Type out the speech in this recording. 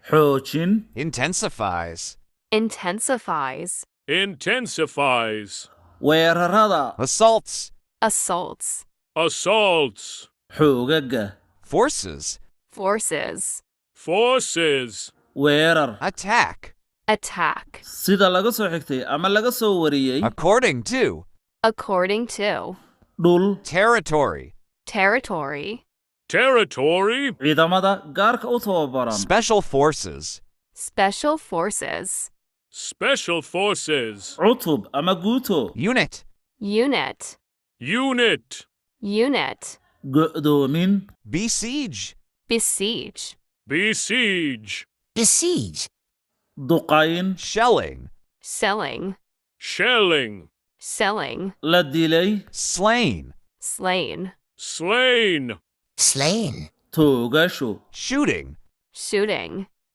Xoojin. Intensifies. Intensifies. Intensifies. Weerarada. Assaults. Assaults. Assaults. Xoogagga. Forces. Forces. Forces. Weerar. Attack. Attack. Sida laga soo xigtay ama laga soo wariyey. According to. According to. Dhul. Territory. Territory. Territory. Ciidamada gaarka u tababaran. Special forces. Special forces. Special forces. Cutub ama guuto. Unit. Unit. Unit. Unit. Go'doomin. Besiege. Besiege. Besiege. Besiege. Duqayn. Shelling. Selling. Shelling. Selling. La dilay. Slain. Slain. Slain. Slain. Toogasho. Shooting. Shooting.